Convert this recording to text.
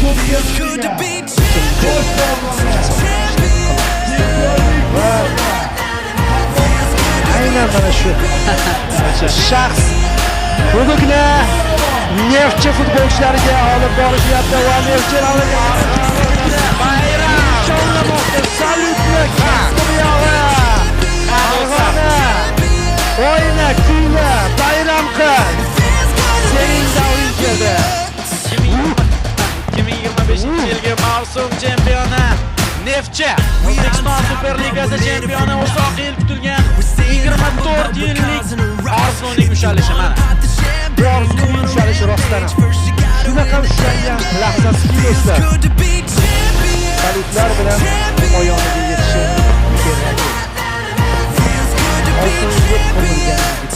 Good to be champions. Va aynan mana shu shaxs kubokni Neftchi futbolchilariga olib borishyapti va Neftchi Bayram! Nishonlamoqda. Salyutni kesdi bu yog'i. Farg'ona, o'yna, kuyla, bayram qil, sening davring keldi. 2025 yilgi mavsum chempioni Neftchi, O'zbekiston Superligasi chempioni. Uzoq yil kutilgan, 24 yillik orzuning ushalishi mana. Bu orzuning ushalishi rostdan ham shunaqa ushlangan lahzasiki, do'stlar, Good to be champions. Salyutlar bilan poyoniga yetishi kerak. Feels good to be Oltinga ko'milgan.